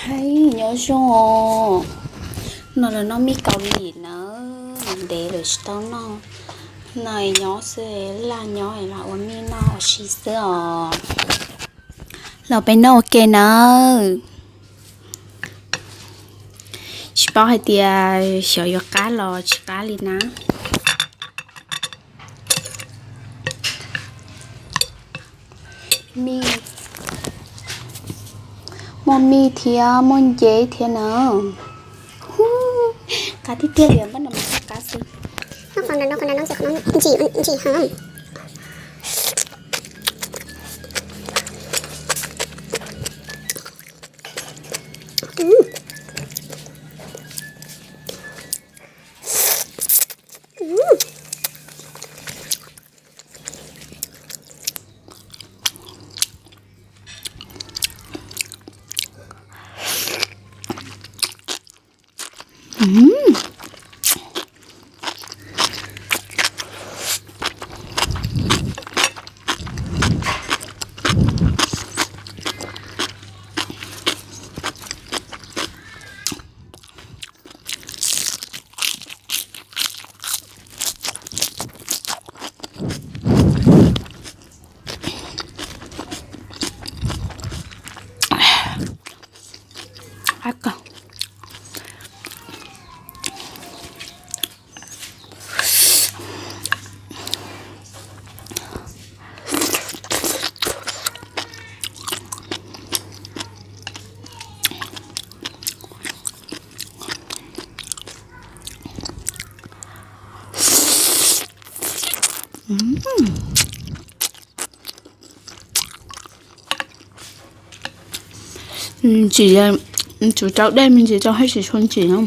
Hais nyob zoo os, no los noj mij Kaus Lim nawb, ntev lawm tsis tau noj. No nyob xwb, laj nyob los ua mij noj ua si xwb os. Los peb noj ua ke nawb. Tsis paub hais tias xyov yuav qab los tsis qab li na. Mij, muaj mij thiab muaj nceb thiab na. Qab tiag tiag li, npaj no mas qab xwb. Ntsim, ntsim heev. Ntsim, tsum rau dej me ntsis rau thiaj tsis tshua ntsim no.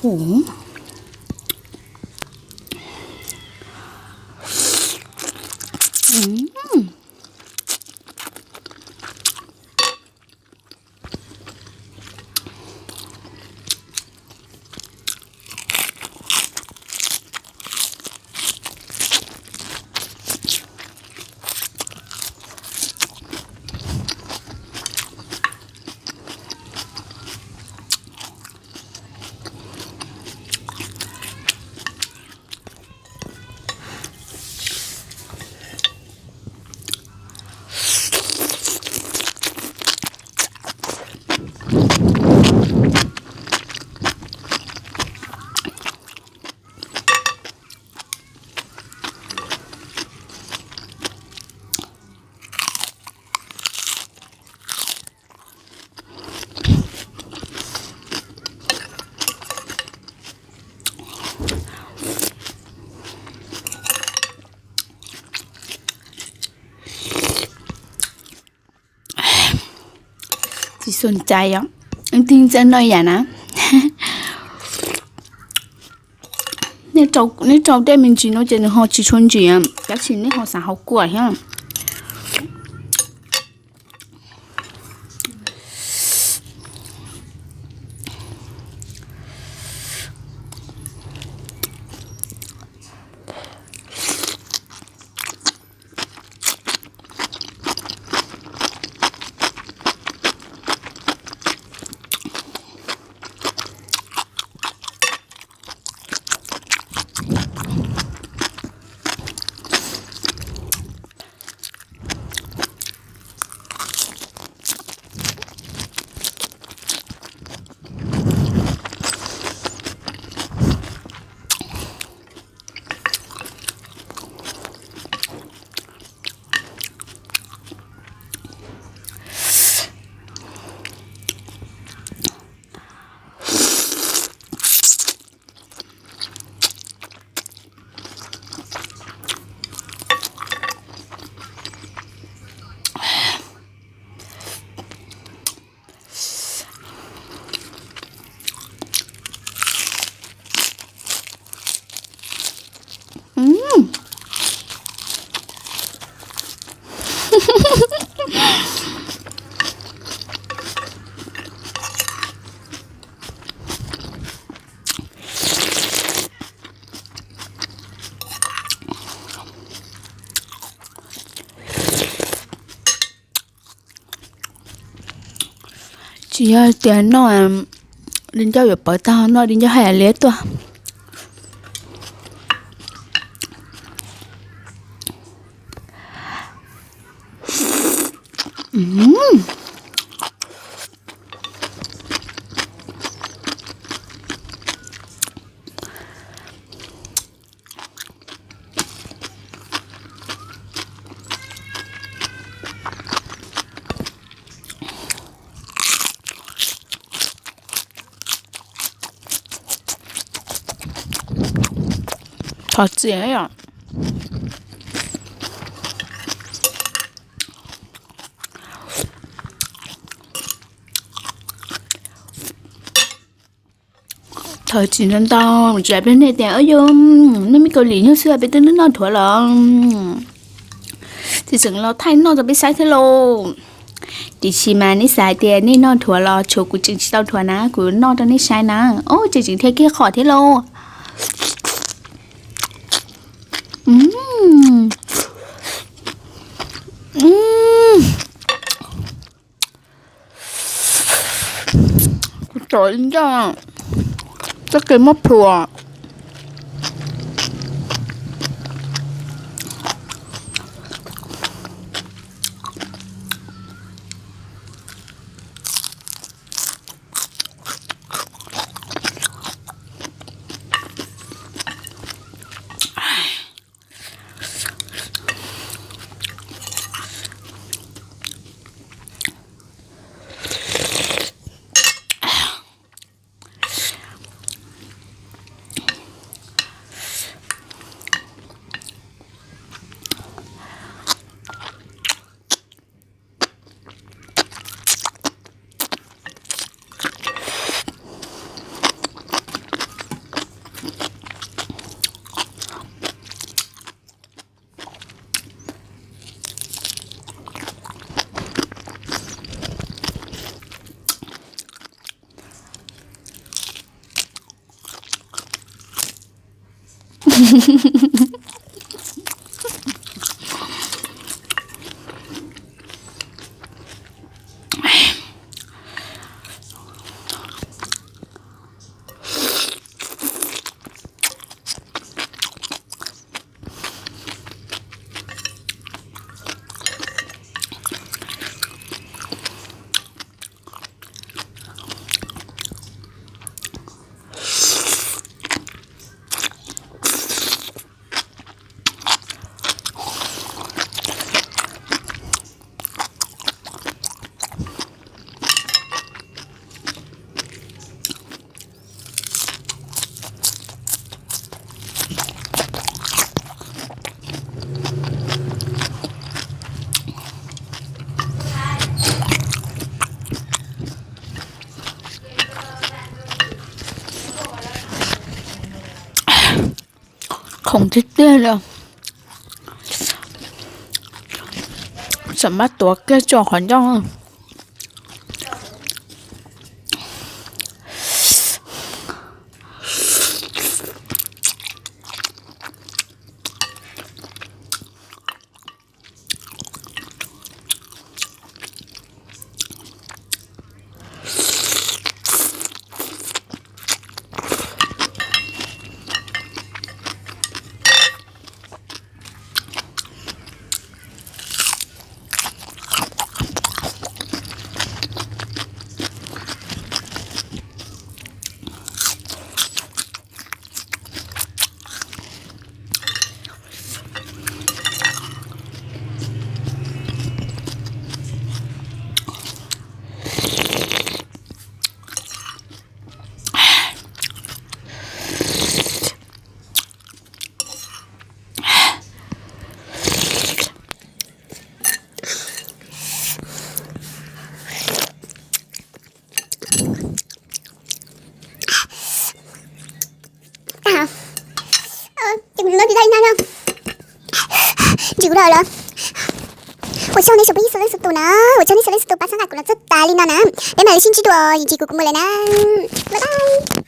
Huv. Tsis xom cai os, tij txawj noj yam na. Nej rau dej me ntsis no ces nws ho tsis tshua ntsim, tab sis nej ho xav hauv kuam thiab. Tsis yog tias noj di ncauj yuav pawv tag, noj di ncauj haj yam liab tuaj. Thov txim yom. Thov txim ntau ntau, tsis hais peb nej tias, ov yus, nej me Kaus Lim nyuj xwb peb twb noj dhuav los. Tsis tseem los thaij noj rau peb saib thiab lauj. Tiam sis mas nej xav hais tias nej noj dhuav los tshuav kuv tseem tsis tau dhuav na, kuv noj rau nej saib na. Ov, tseem tseem thiaj kiag qhov thiab lauj. Kuv tso ib ncaj, txoj kev muab plhuav. Khoom tiag tiag li. Xam mab tuav kiag tso qhov ncauj. Ntsws kuv lawm los. Ua tsaug nej tsoom phooj ywg txhua leej txhua tus na, ua tsaug nej txhua leej txhua tus pab txhawb nqa kuv los txog tas li no na. Peb mam li sib ntsib dua, ib chim kuv kuv mus lawm na. Bye bye.